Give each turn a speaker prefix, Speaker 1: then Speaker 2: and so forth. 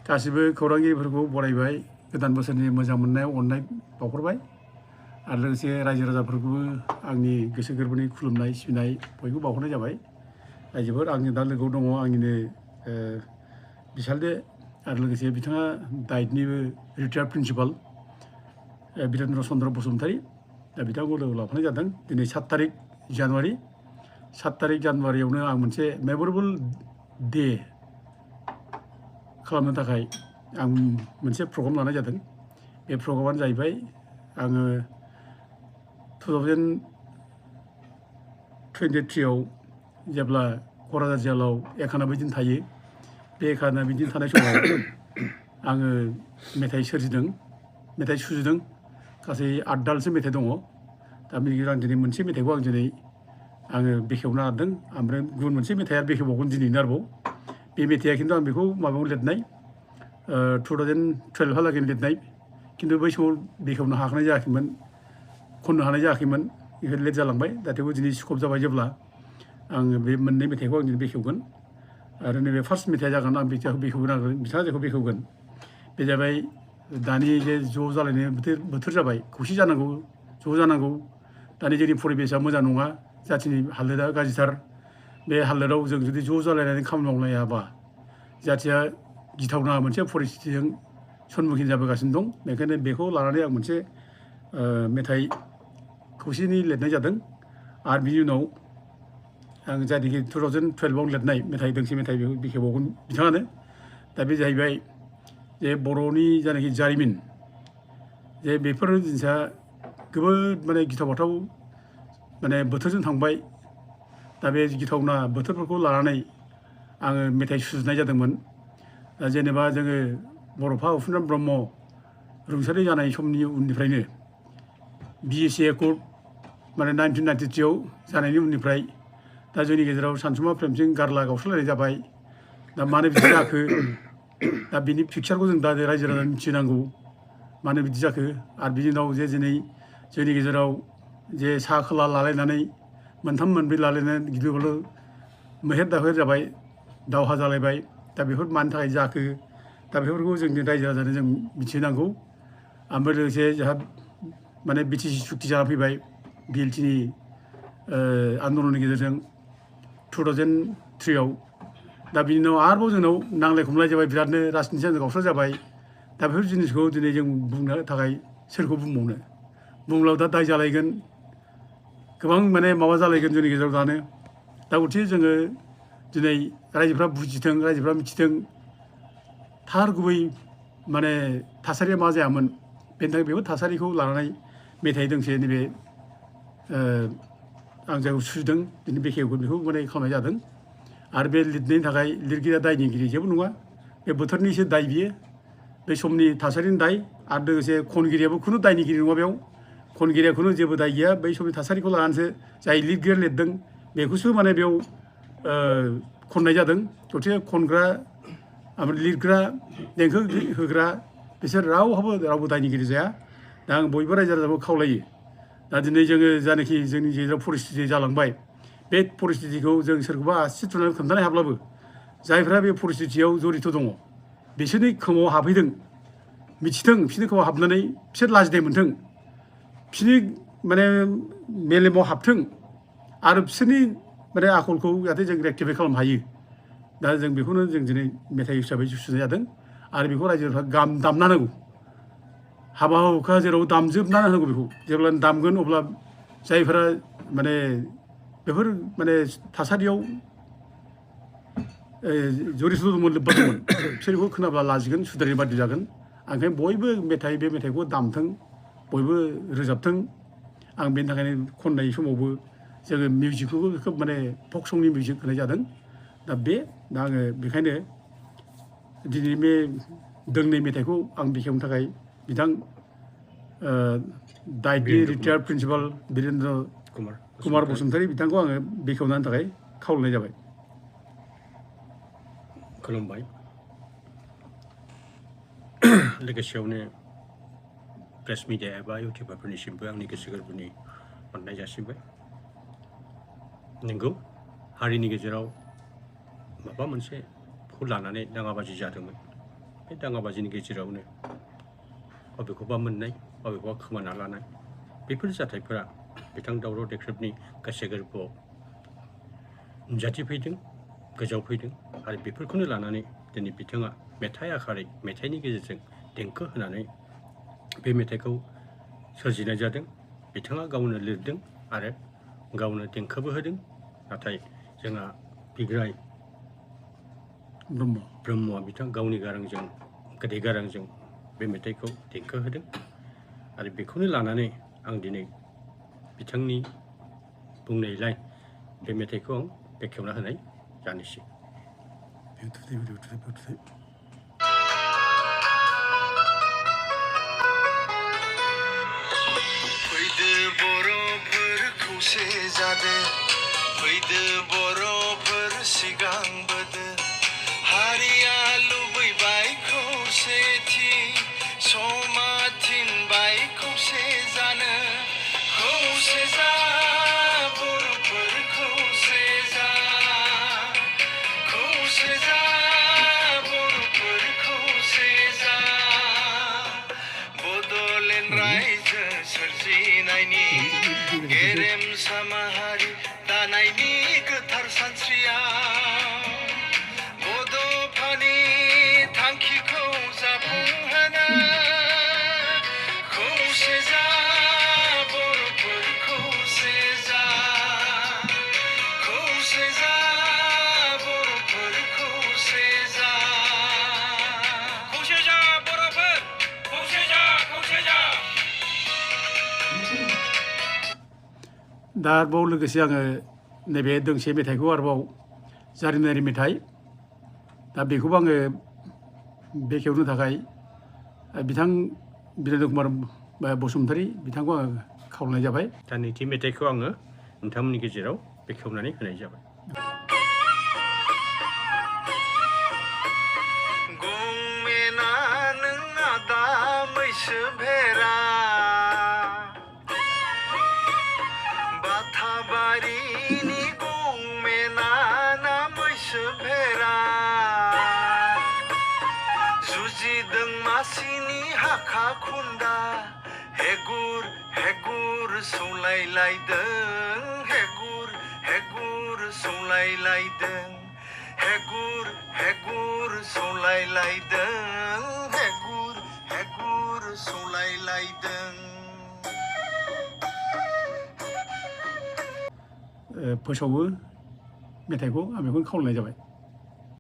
Speaker 1: गासिबो खौरांगिरिफोरखौ बरायबाय गोदान बोसोरनि मोजां मोननाय अननाय बावहरबाय आरो लोगोसे रायजो राजाफोरखौबो आंनि गोसो गोरबोनि खुलुमनाय सिबिनाय बयबो बावहरनाय जाबाय रायजोफोर आंनि दा लोगोआव दङ आंनिनो बिसालदे आरो लोगोसे बिथाङा डाइटनिबो रिटायार्ड प्रिन्सिपाल बिरेन्द्र चन्द्र बसुमतारी दा बिथांखौ लोगो लाफानाय जादों दिनै 7 तारिख जानुवारि 7 तारिख जानुवारियावनो आं मोनसे मेमरेबल डे खालामनो थाखाय आं मोनसे प्रग्राम लानाय जादों बे प्रग्रामानो जाहैबाय आङो 2023 आव जेब्ला क'क्राझार जिल्लायाव 91 दिन थायो बे 91 दिन थानाय समाव आङो मेथाइ सोरजिदों मेथाइ सुजुदों गासै 8 दालसो मेथाइ दङ दा आं दिनै मोनसे मेथाइखौ आङो बेखेवनो लादों ओमफ्राय गुबुन मोनसे मेथाइआ बेखेवबावगोन दिनैनो आरोबाव बे मेथाइआ खिन्थु आं बेखौ माबायाव लिरनाय 2012 हालागै लिरनाय खिन्थु बै समाव बेखेवनो हानाय जायाखैमोन खननो हानाय जायाखैमोन बेखौ लेट जालांबाय दा थेवबो दिनै स्कप जाबाय जेब्ला आङो बे मोननै मेथाइखौ आं दिनै बेखेवगोन आरो नैबे फार्स्ट मेथाइआ जागोन आं बेखेवगोन आरो बिथाङा जेखौ बेखेवगोन बे जाबाय दानि जे ज' जालायनाय बोथोर जाबाय खौसे जानांगौ ज' जानांगौ दानि जोंनि परिबेसा मोजां नङा जाथिनि हालोदा गाज्रिथार बे हालोदाव जों जुदि ज' जालायनानै खामानि मावलायाबा जाथिया गिथावना मोनसे परिस्थितिजों सन्मुखीन जाबोगासिनो दं बेखायनो बेखौ लानानै आं मोनसे मेथाइ खौसेनि लिरनाय जादों आरो बिनि उनाव आं जायनाखि 2012 आव लिरनाय मेथाइ दोंसे मेथाइ बेखौ बेखेवबावगोन बिथाङानो दा बे जाहैबाय जे बर'नि जायनाखि जारिमिन जे बेफोर जिनिसा जोबोद माने गिथाव बाथाव माने बोथोरजों थांबाय दा बे गिथावना बोथोरफोरखौ लानानै आङो मेथाइ सुजुनाय जादोंमोन जेनेबा जोङो बड'फा उपेन्द्र ब्रह्म रुंसारि जानाय समनि उननिफ्रायनो BSc एकर्ड माने 1993 आव जानायनि उननिफ्राय दा जोंनि गेजेराव सानसुमा प्रेमसिं गारला गावस्रालायनाय जाबाय दा मानो बिदि जाखो दा बिनि पिक्चारखौ जों दा रायजो राजा मिथिनांगौ मानो बिदि जाखो आरो बिनि उनाव जे दिनै जोंनि गेजेराव जे सा खोला लालायनानै मोनथाम मोनब्रै लालायनानै गिलु-बालु मैहेर दावहेर जाबाय दावहा जालायबाय दा बेफोर मानि थाखाय जाखो दा बेफोरखौ जोंनि रायजो राजानो जों मिथिनांगौ ओमफ्राय लोगोसे जोंहा माने BTC सुक्ति जाना फैबाय BLTनि आन्दलननि गेजेरजों 2003 आव दा बिनि उनाव आरोबाव जोंनाव नांलाय खमलाय जाबाय बिरादनो राजनितिया गावस्रा जाबाय दा बेफोर जिनिसखौ दिनै जों बुंनो थाखाय सोरखौ बुंबावनो बुंब्लाबो दा दाय जालायगोन गोबां माने माबा जालायगोन जोंनि गेजेराव दानो दा गथिखे जोङो दिनै रायजोफ्रा बुजिथों रायजोफ्रा मिथिथों थार गुबै माने थासारिया मा जायामोन बेनि थाखाय बेफोर थासारिखौ लानानै मेथाइ दोंसे नैबे आं जायखौ सुजुदों दिनै बेखेवगोन बेखौ माने खालामनाय जादों आरो बे लिरनायनि थाखाय लिरगिरिया दायनिगिरि जेबो नङा बे बोथोरनिसो दाय बियो बे समनि थासारिनि दाय आरो लोगोसे खनगिरियाबो खुनु दायनिगिरि नङा बेयाव खनगिरिया खुनु जेबो दाय गैया बै समनि थासारिखौ लानानैसो जाय लिरगिरिया लिरदों बेखौसो माने बेयाव खननाय जादों गथिखे खनग्रा ओमफ्राय लिरग्रा देंखो होग्रा बिसोर रावबो दायनिगिरि जाया दा आं बयबो रायजो राजाखौ खावलायो दा दिनै जोङो जानाखि जोंनि गेजेराव परिस्थिति जालांबाय बे परिस्थितिखौ जों सोरखौबा आसि थुनानै खोन्थानो हाब्लाबो जायफ्रा बे परिस्थितियाव जरित दङ बिसोरनि खोमाव हाबहैदों मिथिथों बिसोरनि खोमाव हाबनानै बिसोर लाजिनाय मोनथों बिसोरनि माने मेलेमाव हाबथों आरो बिसोरनि माने आखलखौ जाहाथे जों रेक्टिफाइ खालामनो हायो दा जों बेखौनो जों दिनै मेथाइ हिसाबै सुजुनाय जादों आरो बेखौ रायजोफ्रा दामना होनांगौ हाबा हुखा जेराव दामजोबना होनांगौ बेखौ जेब्ला दामगोन अब्ला जायफोरा माने बेफोर माने थासारियाव जरित दंमोन लोब्बा दंमोन बिसोर बेखौ खोनाब्ला लाजिगोन सुद्रायनो बाध्य जागोन ओंखायनो बयबो बे मेथाइखौ दामथों बयबो रोजाबथों आं बेनि थाखायनो खननाय समावबो जोङो मिउजिकखौबो खोब माने फक संनि मिउजिक होनाय जादों दा आङो बेखायनो दिनै बे दोंनै मेथाइखौ आं बेखेवनो थाखाय बिथां डाइटनि रिटायार्ड प्रिन्सिपाल बिरेन्द्र कुमार बसुमतारी बिथांखौ आङो बेखेवनायनि थाखाय खावलायनाय जाबाय
Speaker 2: खुलुमबाय लोगोसेयावनो प्रेस मिडिया एबा इउटिउबारफोरनिसिमबो आंनि गोसो गोरबोनि अननाय जासिबाय नंगौ हारिनि गेजेराव माबा मोनसेखौ लानानै दाङाबाजि जादोंमोन बे दाङाबाजिनि गेजेरावनो बबेखौबा मोननाय बबेखौबा खोमाना लानाय बेफोर जाथायफोरा बिथां दावराव देख्रेबनि गोसो गोरबोआव नुजाथिफैदों गोजावफैदों आरो बेफोरखौनो लानानै दिनै बिथाङा मेथाइ आखारै मेथाइनि गेजेरजों देंखो होनानै बे मेथाइखौ सोरजिनाय जादों बिथाङा गावनो लिरदों आरो गावनो देंखोबो होदों नाथाय जोंहा बिग्राय ब्रह्मआ बिथां गावनि गारांजों गोदै गारांजों बे मेथाइखौ देंखो होदों आरो बेखौनो लानानै आं दिनै बिथांनि बुंनायलाय बे मेथाइखौ आं बेखेवना होनाय जानोसै
Speaker 3: फैदो बर'फोर खौसे जादो फैदो बर'फोर सिगांबोदो हारिया लुबैबाय खौसेथि समा थिनबाय खौसे जानो खौसे जा बर'फोर खौसे जा बर'फोर खौसे जा बड'लेण्ड रायजो सोरजिनायनि गेरेमसा माहारि दानायनि गोथार सानस्रिया बड'फानि थांखिखौ जाफुंहोनो खौसे जा बर'फोर खौसे जा बर'फोर खौसे जा बर'फोर खौसे जा
Speaker 1: दा आरोबाव लोगोसे आङो नैबे दोंसे मेथाइखौ आरोबाव जारिमिनारि मेथाइ दा बेखौबो आङो बेखेवनो थाखाय बिथां बिरेन्द्र कुमार बसुमतारी बिथांखौ आङो खावलायनाय जाबाय
Speaker 2: दा नैथि मेथाइखौ आङो नोंथांमोननि गेजेराव बेखेवनानै होनाय जाबाय
Speaker 3: गंमेना नों आदा मैसो भेरा बाथाबारिनि गंमेना ना मैसो भेरा जुजिदों मासिनि हाखा खुन्दा हेगुर हेगुर सौलायलायदों हेगुर सौलायलायदों हेगुर सौलायलायदों हेगुर सौलायलायदों
Speaker 1: फोसावो मेथाइखौ आं बेखौनो खावलायनाय जाबाय